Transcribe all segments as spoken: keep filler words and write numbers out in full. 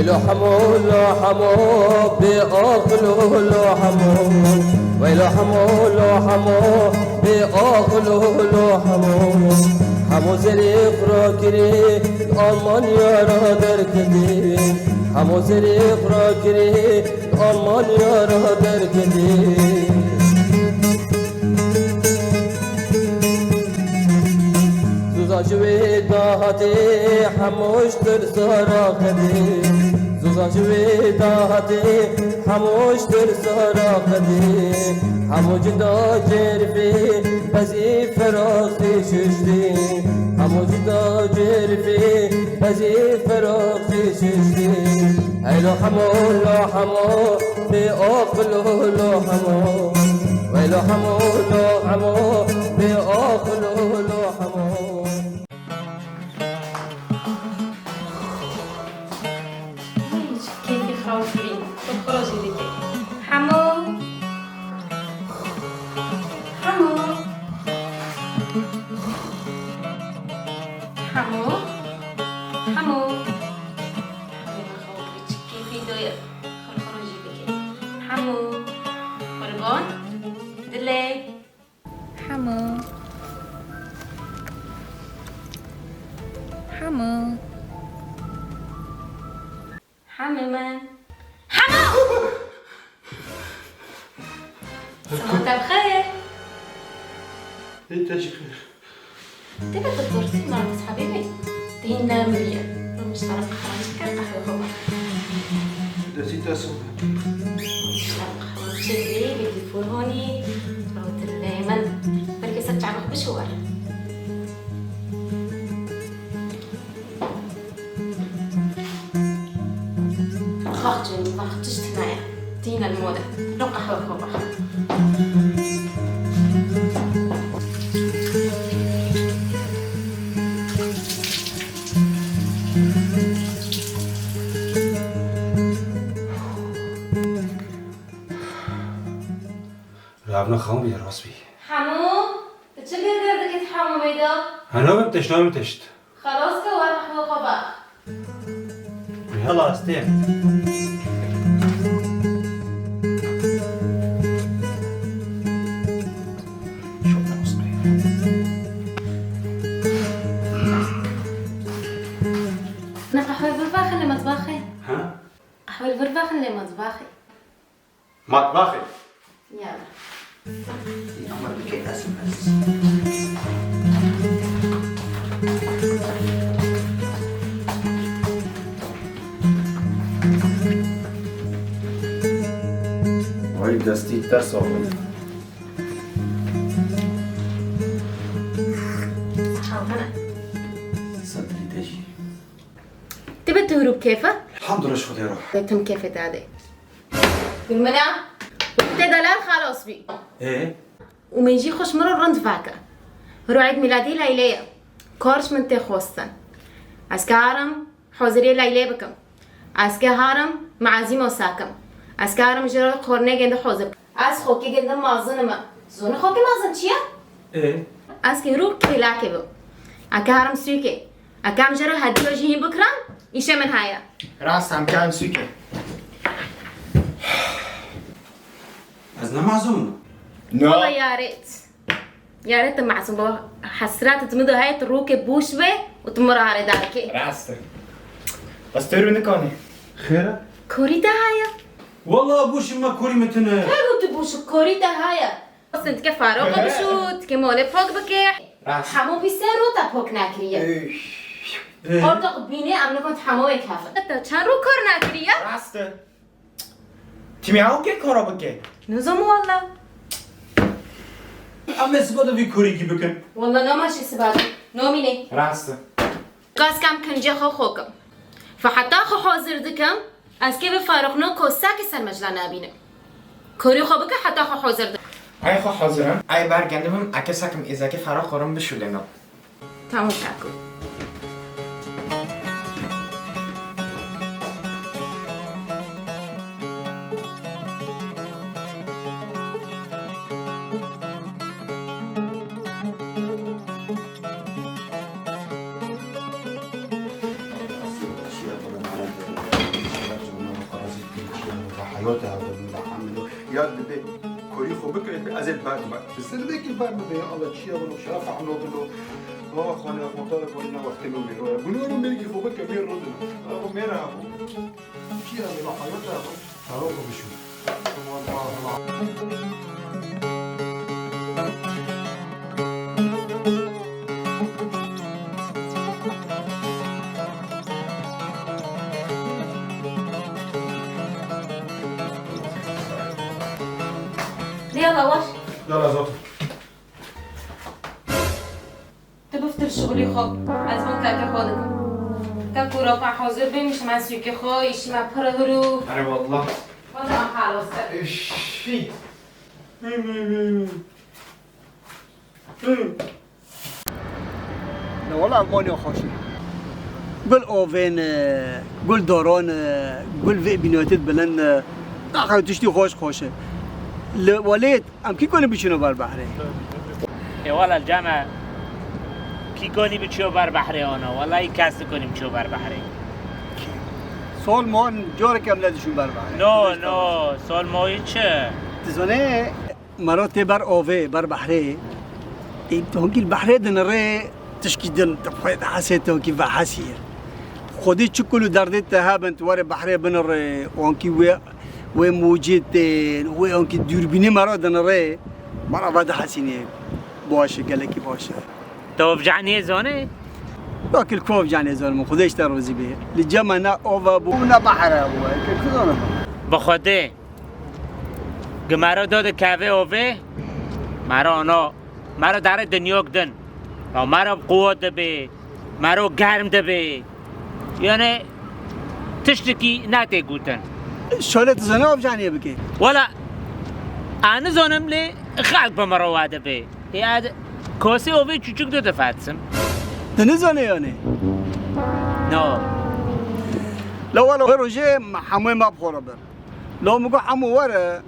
Lo hemo, lo hemo, bê aqil û lo hemo. Wey lo hemo, lo hemo, bê aqil û lo hemo. Hemo zerê xwe kirî, Almanya ra derketî. Hemo zerê xwe kirî, Almanya ra derketî. Zuza ji wê dahatê, hemo ji tirsa ra qedî. Zuza ji wê dahatê, hemo ji tirsa ra qedî. Hemo cida cerfê, bezî feraqî şiştî. Hemo cida cerfê, bezî feraqî şiştî. Hey lo hemo, lo hemo, bê aqil û lo hemo. Wey lo hemo, lo hemo, bê aqil û lo hemo. Kêfî xew kirî, tu xwe jî dikî. Hemo. Hemo. Hemo. Hemo. Kêfî doye. Xurxurojî bike. Hemû. Qurban. Dilê. Hemû. Hemû. Hemû min. Hemû! Siha te bi xêr. Ê te jî xêr. Tê be tu pirsî, Markus Habîbî? Tê hîn nemiriye. Rû min ji te re qehwe dike, qehwe xwe bixwe. Destî te soz be. Ji te re qehwe çêkirî, bêdî fûr honî, rû dilê min. Belkî ser çavê xwe bişo were. Xax canım, xax, tişt heye. Tîne li mode. Lo qehwe xwe bixwe. Ravna xewn bî, rast bî. Hemû? Tu çi gir gir dikî, Hemû meyda? Heno bin tişt, nabin tişt. Xelas ke, wer qehwe xwe bax. Xelas tê. Na qehwe vir baxin lê metbaxê. Ha? Qehwe vir baxin lê metbaxê. Matbaxê. Yala. Ama dike S M S. Vay destî te sağ ol. Sağ ol. Sen dilî te jî. Tê be tu rû bi kêf e? Elhamdulillah, şuxulê ro. Tim kêfê te de. Gulmina, te delal xelas bî. Ê? Û min jî xwe ji min re rind veke. Rû Eyd Mîladî Leylê ye. Kar ji min tê xwestin. Ez karim hoziriyê Leylê bikim. Ez karim mazî mosa kim. Ez karim ji re xornê gende hozir kim. Ez xokê gende mazin im. Zonî xokê mazin çi ye? Ê? Ez kê rû kêlakê bim. Ez karim sûkê. Ez karim ji re hediya jî hîn bikirim, îşê min heye. Rast, em karin sûkê. Ez ne mazlûm im. No. Wala yarê. Yarê tu mazlûm bû. Hesret tu min de heye, tu rûkê bûş be û tu min re hare darkê. Rast e. Bes tu rû nikanî. Xêr e? Korî te heye. Wala bûşî me korî min tune. Her û tu bûşî korî te heye. Aslında tike faroqa bişû, tike molê pok bike. Rast. Hemû pîsê rû te pok nekiriye. Ey. Ortak bînê em nikon hemû wê kefin. Te çend rû kar nekiriye? Rast e. Timî ew kê kara bike? Nizam walla. Em ê siba de vî kurîkî bikin. Walla nama şi siba de. Nomînê. Rast e. Kas kam kincê xwe xwe kim. Fe heta xwe hazir dikim, ez kê bi Farûq no ko sekê ser mecla nabînim. Korî xwe bike heta xwe hazir dikim. Ay xwe hazir im. Ay ber gendim im, eke sekim êzekê Farûq xwe rim bişûlênim. Tamam kaku. Te hevdin da hamilo. Ya dibe korî xwe bikire, ez ê ber me. Bi zilvekî ber me be, ya Allah, çi ya bino, şeref hamlo bino. Ah, xanî, xanî, xanî, xanî, ne wextê min mêro ye. Bunu onu mêrgî xwe bike, mêr rodin. Ama mêr ha bu. Çi ya bino, hayat ha bu. Sağ ol, komşum. Yala, baş. Yala, zot. Tu biftir şixulî xwe. Ez van keke xwe dikim. Kek û rapa hazir bê, min şime sûkê xwe, îşî me pir hir û. Erê wallah. Wala xelas e. Îşî. Ne wala Almanya xweş e. Gul ovên e, gul doron e, gul vê bînatê bilind e. Naxew tiştî xweş xweş e. Li welêt em kî konî biçîno ber behrê? E wala ceme kî konî biçiyo ber behrê ana? Wala kes dikonî biçiyo ber behrê. Sol mon carek em nedişûn ber behrê. No, no, sol moyî çi? Dizane Mero tê ber ovê, ber behrê. Ê, tu hinkî li behrê dinirê, tişkî din, tu xwe dihesê, tu hinkî vehesî ye. Xwedî çi kul û derdê te hebin, tu were behrê binirê, û hinkî wê, wê mûcê tên, wê hinkî dûrbînê mero dinirê, mera vedihesînê. Baş e, gelekî baş e. Tu ovcaniyê zanê? Dakil ku ovcaniyê zanim, Xwedê ji te rozî bê. Li cem me ne ov e bû, ne behr e bû, kir ku zanim. Bi Xwedê. Gi mero do dikeve ovê, mero ano, mero dare dinyok din. Ya mero bi quwet dibe, mero germ dibe. Yani tiştekî netê gotin. Şole tu zane avcaniyê bike? Wala, ez nizanim lê xelk bi mero we dibe. Ya kosê ovê çûçik do difetsim. Tu nizane yani? No. La wala, wê rojê hemû me bi xwe re bir. Lo min got, Hemo were,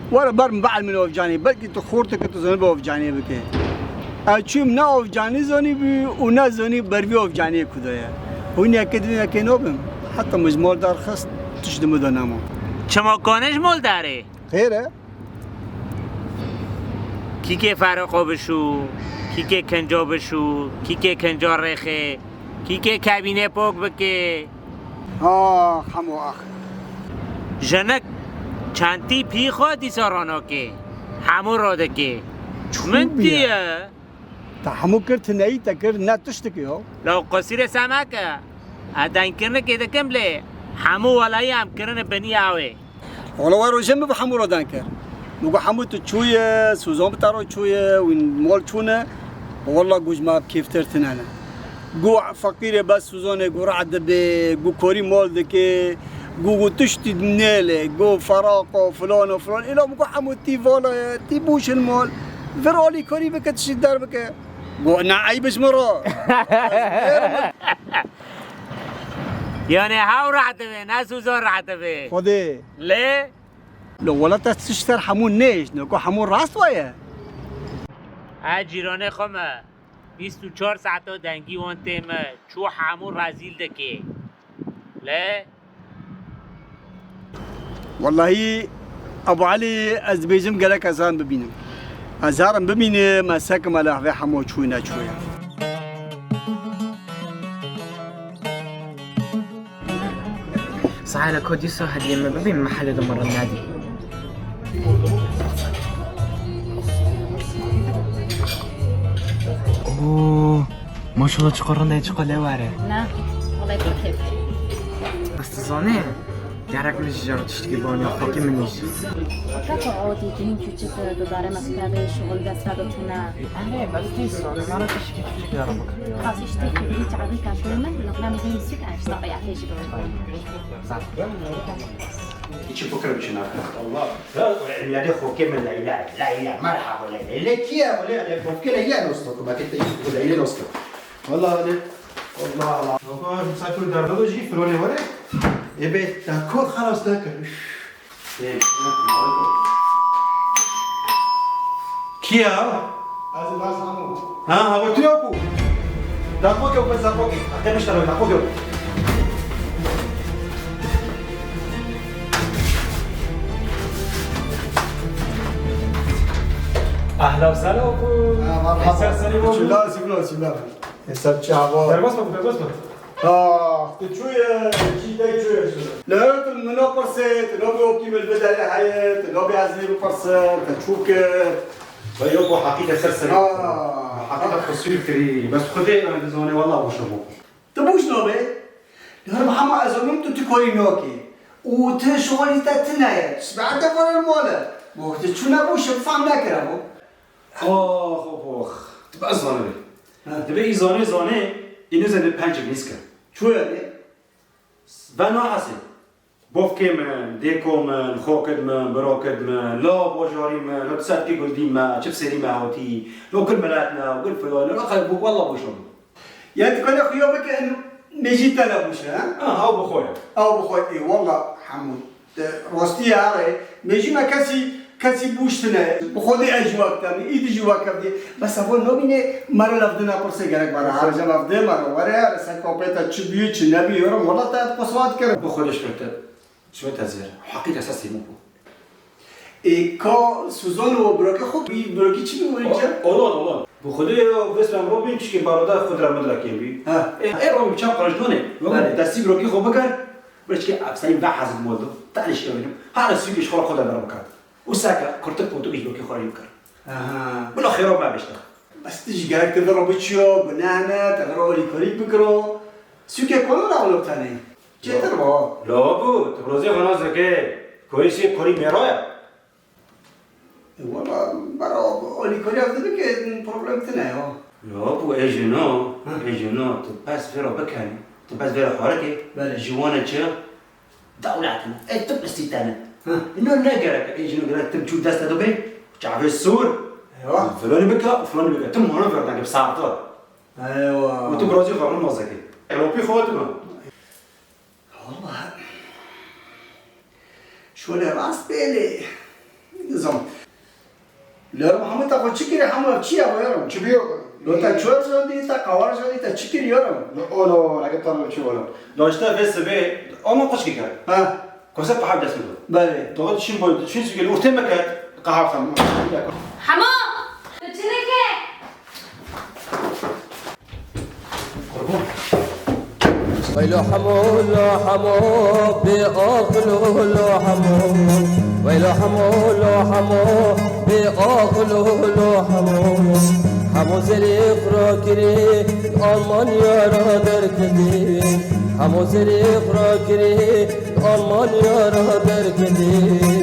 were ber min bielmîne ovcanî. Belkî tu xorteke tu zanî bi ovcanî bike. Ez çûm ne ovcanî zanî bû û ne zanî ber vî ovcaniyê ku de ye. Hûn yekê divê yekê nabim. Heta min ji mal derxist, tişt di min de nema. Çima kane ji mal derê? Xêr e? Kîkê fereqo bişû, kîkê kinco bişû, kîkê kinco rêxê, kîkê kebînê pok bike. Ax, Hemo ax. Jinik çentî pî xwe dîsa ranakê. Hemû radikê. Çû Min bûye. Diye. Te hemû kir, tu neyî te kir, ne tiştekî yo. Law qusîrê se meke. Ez dengkirinekê dikim lê hemû welayî em kirine binî ew ê. Wala we rojê min bi Hemo re deng kir. Min got, Hemo tu çûye, Suzan bi te re çûye, wî mol çûne. Wala got ji me kêftir tine ne. Got feqîrê bes Suzanê got reh dibe, got korî mol dike, got, got tiştî nêle, got feraq o, filan o, filan. Îla min got, Hemo tî vala ye, tî bûşin mol. Vir alî korî bike, tiştî derbike. Got, ne eyb ji min re. Yani hew reh dibe, ne Suzan reh dibe. Xwedê. Lê? Li welata tu ji ser Hemo nêşt, ne ku Hemo rast waye. Ez cîranê xwe me bîst û çar saeta dengî wan tê me, çû Hemo rezîl dike. Lê? Wellahî, Ebu Elî, ez dibêjim gerek ez herim bibînim. Ez herim bibînim, ez sekim ele hevê Hemo çûye neçûye. Sahile ku dîsa hediyê min bibî, min helê de min rind nedî. Oo, maşallah, çiqa rind e, çiqa lê were. Ne, wellahî pir kêf. Ez dizanî, gerek min jî car tiştekî baniya xakê min jî. Keko odî, cihîn küçük, dudare mektebê, şuxul dest pê de tune. Erê, bes dîsa, min re tiştekî küçük yara bik. Xas îştê kibirî çavî kaşûrê min, nokna min hîn sik, eşta qeyafê jî bik. Çi fikrim çi nake? Allah. Ya, evladê xokê min Leyla. Leyla, merhaba Leyla. Leyla kî ye? Leyla, Leyla, xokê Leyla nosto. Ku bakit te ku Leyla nosto. Vallahi ne. Allah Allah. Baba, misafir darbe jî, filonê were. Ebe, dakor xelas nake. Üf. Kî ya? Ez Laz Hemo. Ha, ha, tu ya ku? Daxo ke, bes daxo ke. Ate miştara, daxo ke. Ehla ve sehla ku. Ha, merhaba. Ser serî bo. Bismillah, bismillah, bismillah. Ser çava. Derbas bak, derbas bak. Ah, tu çûye, çî dey çûye şû. Li her tu min napirsê, tu nabê optî min biderê heye, tu nabê ez lê bipirsim, te çû kir. Ve yok, bu hakî de ser serî. Ah. Hakî de qisûr kirî. Bes Xwedê em dizanê, wela boş bû. Tu boş nabê. Li her hema ez zanim tu, tu karî nakî. Û tu şixulî te tune ye. Tu sibehete vere li mal e. Bo tu çûne boş e, fam nekire bo. Ox, ox, ox. Tu bes zanibê. Ha. Dibê î zanê, zanê, î nizanê penc nîz kir. Çûye lê? Ve nahesê. Bofkê min, dêko min, xokid min, birokid min, la bajarî min, la tu sedkî gundî me, çi bi serî me hatî, lo kil milet me, gul filan, lo xelk bû, wela boş bû. Ya tu kane xuya bike, eno mêjî te ne bûş e, ha? Ha, ew bi xwe ye. Ew bi xwe, ê, wela Hemû. Te rastî ye, erê. Mêjî me kesî, kesî bûş tine. Bi Xwedê ez jî wek te me, îdî jî wek te. Bes evo nabîne, me re levdina pirsê gerek me re. Her ca levdê me re were, li ser kapê te çi bî, çi nebî, yorum, wela te qeswa dikirin. Bi Xwedê şikir te. Çi te zêr. Heqî te sesî min bû. Ê, ka Suzan û birokê xwe, wî birokî çi bî, wî çi? Olan, olan. Bi Xwedê ya vês em robîn, çikê baroda xwe dira min dira kêm bî. Ha. Ê, ê robîn çav qirij donê. Belê. Destî birokî xwe bikir. Birçikê efsayî ve hezin moldu. Te lê şikewînim. Hara sûkê ji xwe re xwe de bera bikir. Û seke kurtik pontu bî birokî xwe re bikir. Aha. Bila xêro me bişte. Bes tu jî gerek te vira biçiyo, guneh ne, te vira alîkarî bikiro. Sûkê kona da wilo tenê. Çêtir bo. La bû, tu birozê xwe nazeke, korî sê korî mêra ye. E, wala, bera alîkariya tu bike, problem tine ya. La bû, ê jino, Ha. ê jino, tu bes vira bikenî, tu bes vira xwarikê, Belê. Ji wane çi? Dewlet in. Ê tu pisî te ne. Ha. Ino ne gerek, ê jino gerek tim çû deste do bê, çavê sûr. Eywa. Filanî bike, filanî bike. Tim hona verdan ki sarto. Eywa. Û tu birozî xwe nazeke. Ê lopî xwe tu. Vallahi. Şöyle rast belli. Nizam. Lero Muhammed, te xwe çi kiriye, hema çi ye, yarim? Çi biyo? Lo te çor jandî, te qawar jandî, te çi kiriye, yarim? Lo, olo, rege tanım çi olo. Lo işte ve sibê, ama kuş ki kar. Ha. Kose pahav dest mi? Belê. Doğru düşün bu, düşün çünkü ortaya mı kat? Kahav sen. Hemo! Tu çi dike? Weylo hemo, lo hemo, bê aqil o, lo hemo. Weylo hemo, lo hemo, bê aqil o, lo hemo. Hemo zerê xura kirê, Almanya ra derketê. Hemo zerê xura kirê, Almanya ra derketê.